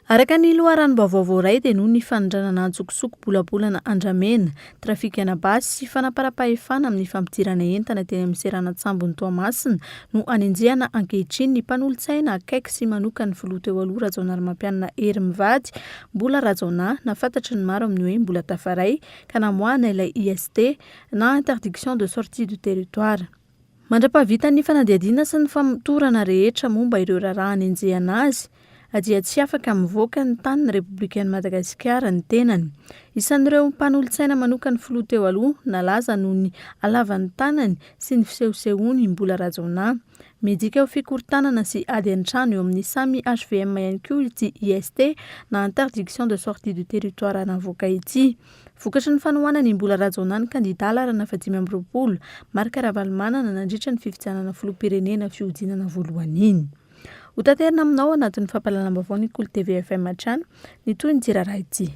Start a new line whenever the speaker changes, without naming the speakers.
Araka ny loharanom-baovao voaray dia noho ny fanondranana antsokosoko bolabolana andramena, trafikana basy sy fanaparam-pahefana amin'ny fampidirana entana teny amin'ny seranan-tsambon'i Toamasina no anenjehana ankehitriny ny mpanolotsaina akaiky sy manokan'ny filoha teo aloha Rajaonarimampianina Hery mivady, Mbola Rajaonah na fantatry ny maro amin'ny hoe Mbola Tafaray ka namoahana ilay IST na Interdiction de sortie du territoire. Mandra-pahavitan'ny fanadihadiana sy ny famotorana rehetra momba ireo raharaha anenjehana azy, dia tsy afaka mivoaka ny tanin'ny Repoblikan'i Madagasikara ny tenany. Isan'ireo mpanolotsaina manokan'ny filoha teo aloha nalaza noho ny halavan'ny tanany sy ny fisehosehoany i Mbola Rajaonah. Midika ho fikorontanana sy ady an-trano eo amin'ny samy hvm ihany koa ity IST na Interdiction de sortie du territoire navoaka ity. Vokatry ny fanohanan'i Mbola Rajaonah ny kandidà laharana faha-25, Marc Ravalomanana nandritra ny fifidianana filoham-pirenena fihodinana voalohany iny. Hotaterina aminao anatin'ny fampahalalam-baovao ny Kolo TV FM hatrany ny tohin'ity raharaha ity.